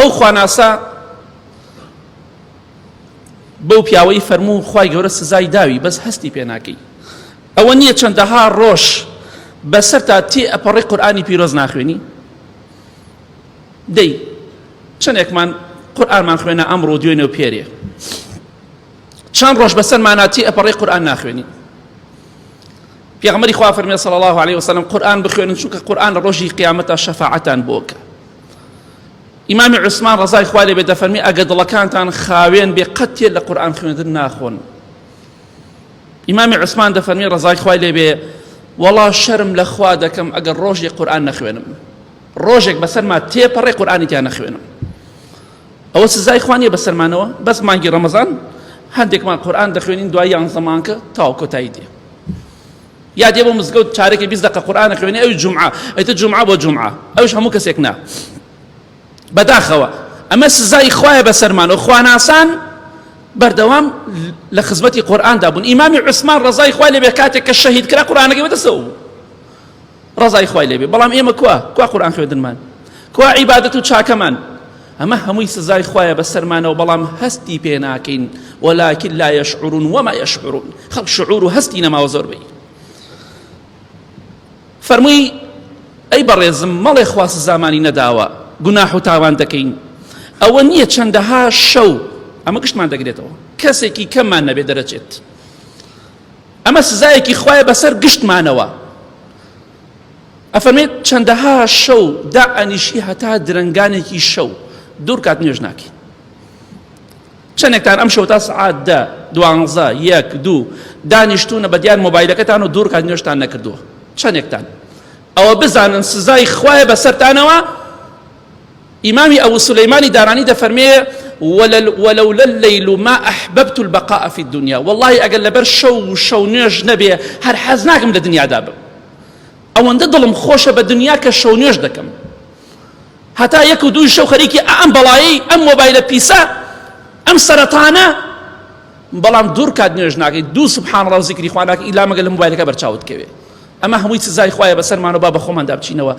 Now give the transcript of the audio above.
ئەو خواناسە بەو پیاوەی فەرموو خوای گەورە سزای داوی بەس هەستی پێ ناکەی ئەوە نییە چەندەها ڕۆژ بەسەرتا تێ ئەپەڕی قورئانی پیرۆز ناخوێنی دەی چەندێکمان قورئانمان خوێنە ئەمڕۆ دوێنێ و پێرێ چەند ڕۆژ بەسەرمانا تێ ئەپەڕی قورئان ناخوێنی پێغەمبەری خوا فەرمی صلی الله علیه وسلم قورئان بخوێنن چونکە قورئان لە ڕۆژی قیامەتا شەفاعەتان بۆکە ئیمامی عوسمان ڕەزای خوا لێ بێت دەفەرمی ئەگەر دڵەکانتان خاوێن بێ قەت تێر لە قورئان خوێندن ناخۆن. ئیمامی عوسمان دەفەرمی ڕەزای خوای لێ بێ وەڵا شەرم لە خوا دەکەم ئەگەر ڕۆژێک قورئان نەخوێنم ڕۆژێک بەسەرما تێپەڕێ قورئانی تیا نەخوێنم ئەوە سزای خوا نییە بەسەرمانەوە بەس مانگی ڕەمەزان هەندێکمان قورئان دەخوێنین دوای یانزە مانگە تاو کۆتایی دێ یا دێ بۆ مزگەوت چارەکی 20 دقە قورئان ئەخوێنێ ئەویش جومعە ئیتر جومعە بۆ جومعە ئەویش هەموو کەسێک نا بەداخەوە ئەمە سزای خوایە بەسەرمان و خواناسان بەردەوام لە خزمەتی قورئاندا بوون ئیمامی عوسمان ڕەزای خوای لێبێ کاتێک کە شەهید کرا قورئانەکەی بەدەستەوە بوو ڕەزای خوای لێبێ بەڵام ئێمە کوا کوا قورئان خوێندنمان کوا عیبادەت و چاکەمان ئەمە هەمووی سزای خوایە بەسەرمانەوە بەڵام هەستی پێ ناکەین ولكن لا يشعرون وما يشعرون خەڵک شعور و هەستی نەماوە زۆربەی فەرمووی ئەی بەڕێزم مەڵێ خوا سزامانی نەداوە گوناح و تاوان دەکەین ئەوە نییە چەندەها شەو ئەمە گشتمان دەگرێتەوە کەسێکی کەممان نەبێ دەرەچێت ئەمە سزایەکی خوایە بەسەر گشتمانەوە ئەفەرمێت چەندەها شەو دائەنیشی هەتا درەنگانێکی شەو دوور کات نوێژ ناکەی چەندێکتان ئەم شەو تا سعات دە دوانزە یەک دوو دانیشتونە بە دیار مۆبایلەکەتان و دوور کات نوێژتان نەکردووە چەندێکتان ئەوە بزانن سزای خوایە بەسەرتانەوە ئیمامی ئەبو سولەیمانی دارانی دەفەرمێ ولولا الليل ما أحببت البقاء في الدنيا والله ئەگەر لەبەر شەو و شەو نوێژ نەبێ هەر حەز ناکەم لە دنیادا بم ئەوەندە دڵم خۆشە بە دنیا کە شەو نوێژ دەکەم هەتا یەک و دووی شەو خەریکی ئەم بەڵایی ئەم مۆبایلە پیسە ئەم سەرەتانە بەڵام دوور کات نوێژ ناکەی دوو سبحان الله زیکری خوا ناکەی ئیلا مەگەر لە مۆبایلەکە بەرچاوت کەوێ ئەمە هەمووی سزای خوایە بەسەرمان و با بە خۆماندا بچینەوە.